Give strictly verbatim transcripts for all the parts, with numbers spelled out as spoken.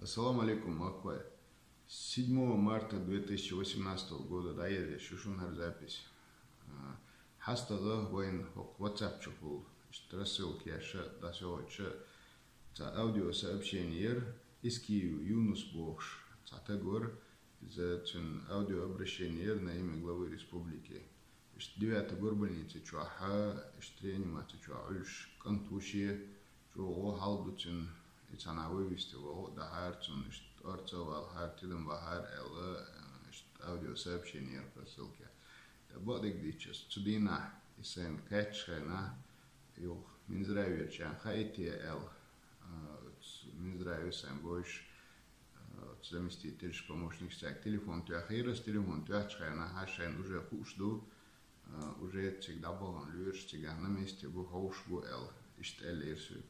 Ассаламу алейкум, махкой. Седьмого марта две тысячи восемнадцатого года дӀаяздеш ю шуна хӀара запись. А, хьастагӀа вайна хӀокху WhatsApp чухула, иштта рассылка еш, дӀасаоьцуш, цхьа аудиосообщение яра, Эскиев Юнус бохуш цхьа таг вара, иза цуьнан аудиообращение яра на имя главы республики. Иштта девятый горбольница чохь, иштта реанимаци чохь Ӏуьллуш кӀант ву шен, чӀогӀа хьал ду цуьнан, и цхьана вывести ваха а дахьара цунна, иштта орца а валахьара, тидам бахьара аьлла, иштта аудиосообщение яра рассылка. ТӀаккха бакъдерг дийцича, цу дийнахь, и сайна кхаьччу хенахь, юха Минздраве чӀагӀна хаийта аьлла, а, оцу Минздраве сайна бовзуш, а, оцу заместителаш, помощникаш цаьрга телефон тоьхира, аса телефон тоьхначу хенахь, хьан шайна уже хууш ду, а, уже цига дӀабахана лоьраш цигахь на месте бу, хьовсуш бу аьлла, иштта аьллера соьга.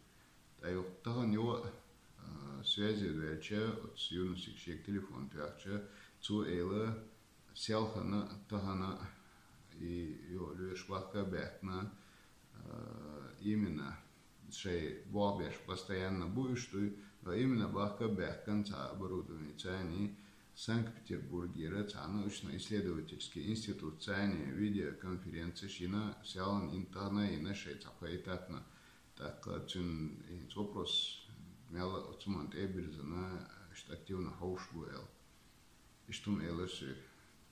ТӀаккха юха тахана йо а, а, связи ваьлча, оцу Юнусига шега телефон тоьхча, цо элира, селхана а, тахана а, и, йо, лоьраш бахка а баьхкина, а, именно шайн болх беш постоянно бу уьш дуй, но именно бахка а баьхкина цхьа оборудовани царний Санкт-Петербургера цхьа научно-исследовательский институт царний видеоконференцеш йина, селхана йина, тахана а йина шайн цхьа поэтапно. ТӀаккха цуьнан хӀинца вопрос мел а оцу ман тӀе а бирзина, иштта активно хьовсуш бу аьлла. Иштта хӀума элира соьга.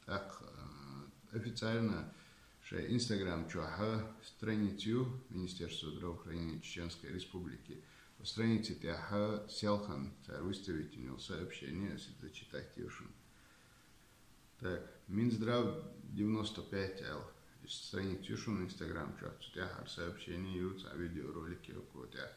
ТӀаккха, а, официально шайн Instagram чохь страница ю Министерство здравоохранения Чеченской Республики. По странице тӀехь селхана цара выставить йина йолу сообщение, аса иза зачитать йо шуна. Так, Минздрав девяносто пять аьлла. Иштта страница ю шуна Instagram чохь, цу тӀехь хӀара сообщение ю, цхьа видеоролик ю кху тӀехь.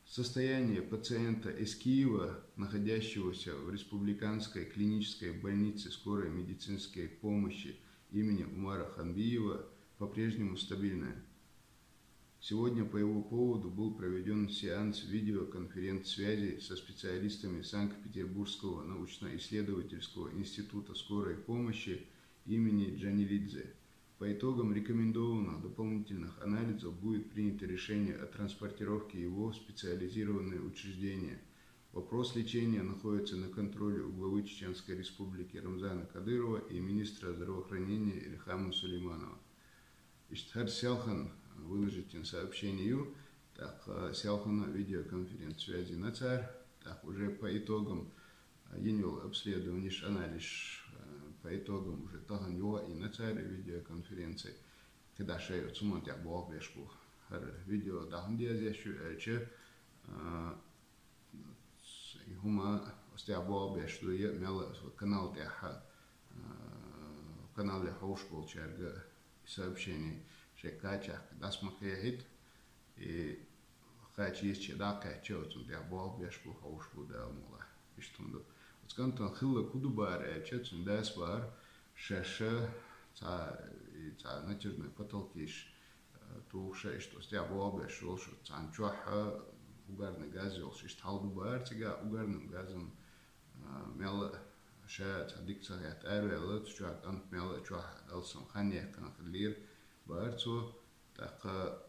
Состояние пациента Эскиева, находящегося в Республиканской клинической больнице скорой медицинской помощи имени Умара Ханбиева, по-прежнему стабильное. Сегодня по его поводу был проведён сеанс видеоконференц-связи со специалистами Санкт-Петербургского научно-исследовательского института скорой помощи имени Джанелидзе. По итогам рекомендованных дополнительных анализов будет принято решение о транспортировке его в специализированные учреждения. Вопрос лечения находится на контроле у главы Чеченской Республики Рамзана Кадырова и министра здравоохранения Ильхама Сулейманова. Иштта хӀара селхана выложить йина сообщение ю, тӀаккха селхана видеоконференц-связи йина цара, тӀаккха уже по итогам йина йолу обследованиш, анализаш, э, по итогам уже тахана юха а йина цара видеоконференци, кхидӀа шайн оцу хӀуманна тӀехь болх беш бу. ХӀара видео дӀа хӀунда язъеш ю аьлча, э, и хӀума оцу тӀехь болх беш ду, я мел а канал тӀехь, э, канале хьовсуш болчаьрга и сообщение шайн кхачахь дӀаса ма кхехьийта, и кхача йисча дӀа а кхаьчча, оцунна тӀехь болх беш бу, хьовсуш бу Дала мукъалахь. Иштта хӀума ду. Оцу кӀантана хилларг хӀун ду бахара аьлча, цуьнан дас бахара, шаьш цхьа, и цхьа натяжной потолкиш, э, тухуш а, иштта оцу тӀехь болх беш йолуш, цхьана чохь а угарный газ йолуш, иштта хьал ду бахара цигахь, угарным газом, э, мел а ша цхьа дика ца хетта араваьлла, цу чохь кӀант мел а чохь алсам хан яьккхина хиллера бахара цо, тӀаккха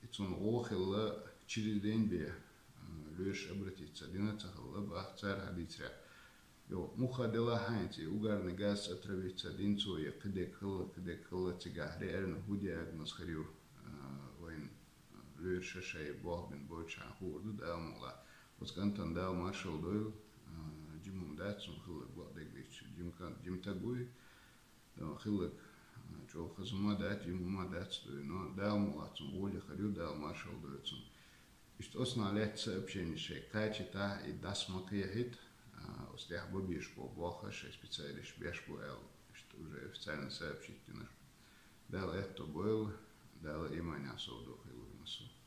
и цунна гӀо хилла, через день бен, э, лоьраш обратиться дина ца хилла, бах цара хьан дийцарехь. Йо, муха делахь хьайнца и угарный газ отравиться дина цо, я кхидерг хилла, кхидерг хилла, цигахь реально хӀун диагноз хир ю, э, вайн, э, лоьраша шайн болх бина болчу хьан хуур ду Дала мукъалахь. Оцу кӀантана Дала маршалла дойла, э, жима хӀума дац, цунна хилларг бакъдерг дийцича, жима кан-, жима таг вуй. Хилларг, а, чӀогӀа хаза хӀума дац, жима хӀума дац дуй, но Дала мукъалахь цунна гӀоле хир ю, Дала маршалла дойла цунна. Иштта оцунах лаьцна сообщение шайн кхачийтахь, и дӀаса ма кхехьийта, а, оцу тӀехь бан безаш болу болх шайн специалисташ беш бу аьлла, иштта уже официально сообщить дина. Дала аьтто бойла, Дала иманехь совдохийла вай массо а.